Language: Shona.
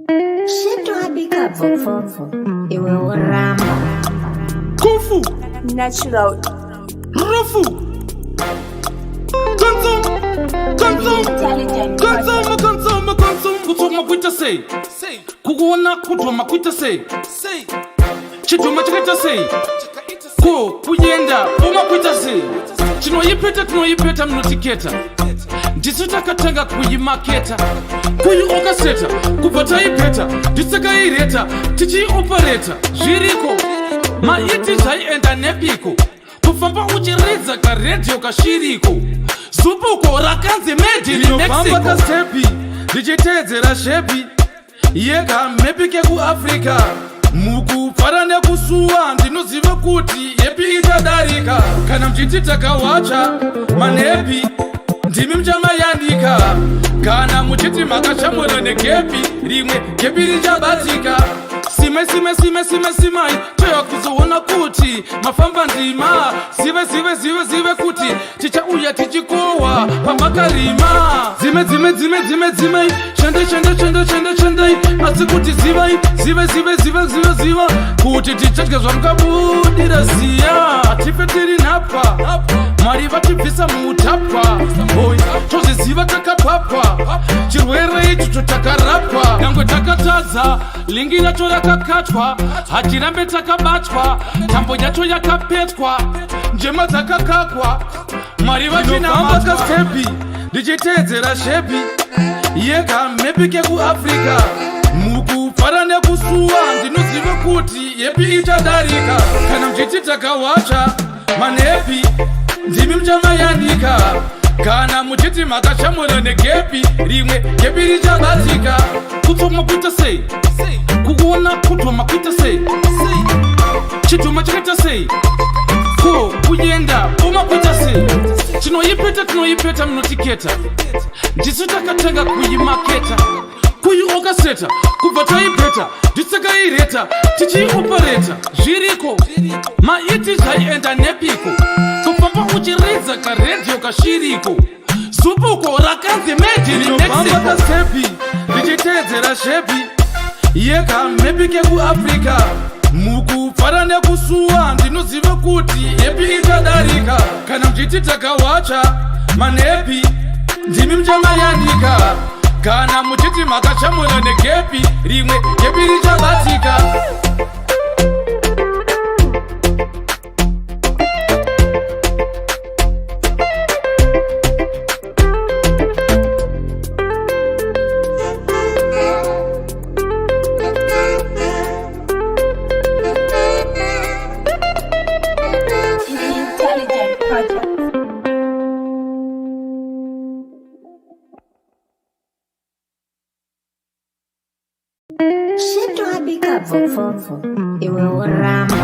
Svitu abika bvopfopfo iwe woramba. Kufu. Natural. Rufu. Consum. Consum. Intelligent. Consum, consum, consum. Kutsoma kuita sei? Kukuona kudhoma kuita sei? Chidhoma chakaita sei? Ko kuenda oma kuita sei? Tinoipeta tinoipeta munotiketa. Ndisu takatanga kuimaketa. Kuiokaseta kubva taipeta ndisakaireta tichiopareta zviriko maiti zvaienda nepiko kufamba uchiridza karedhiyo kashiriko zupuko rakanzi made in Ndinofamba Mexico. kastepi ndichiteedzera shepi yekamhepi kekuAfrica mukufara nekusuwa ndinoziva kuti yepi ichadarika kana muchiti takawacha manhepi ndimi muchamayanika kana muchiti makashamura negepi rimwe gepi richabatika sime sime sime sime simai toya kuzoona kuti mafamba ndima zive zive zive zive kuti tichauya tichikohwa pamakarima dzime dzime dzime dzime dzimei shande shande shande shande shandei asi kuti zivai zive zive zive zive ziva kuti tichadya zvamukabudira ziya tife tiri nhapwa Mwari vatibvisa muutapwa Oi, tozviziva takapapwa chirwere ichocho takarapwa nyangwe takatadza lingi racho rakakatwa hatirambe takabatwa tambo yacho yakapetwa njema dzakakakwa Mwari Ndinofamba vachinamatwa kastepi ndichiteedzera shepi yekamhepi kekuAfrica mukufara nekusuwa ndinoziva kuti yepi ichadarika kana muchiti takawacha manhepi ndimi muchamayanika kana muchiti makashamura negepi rimwe gepi richabatika Kutsoma kuita sei? Kukuona kudhoma kuita sei? Chidhoma chakaita sei? Ko kuenda oma kuita sei? Tinoipeta tinoipeta munotiketa. Ndisu takatanga kuimaketa. Kuiokaseta kubva taipeta ndisakaireta tichiiopareta zviriko maiti zvaienda nepiko kufamba uchiridza karedhiyo kashiriko zupuko rakanzi made in Ndinofamba Mexico. kastepi ndichiteedzera shepi yekamhepi kekuAfrica mukufara nekusuwa ndinoziva kuti yepi ichadarika kana muchiti takawacha manhepi ndimi muchamayanika kana muchiti makashamura negepi rimwe gepi richabatika. Intelligent Project. Svitu abika bvopfopfo iwe woramba.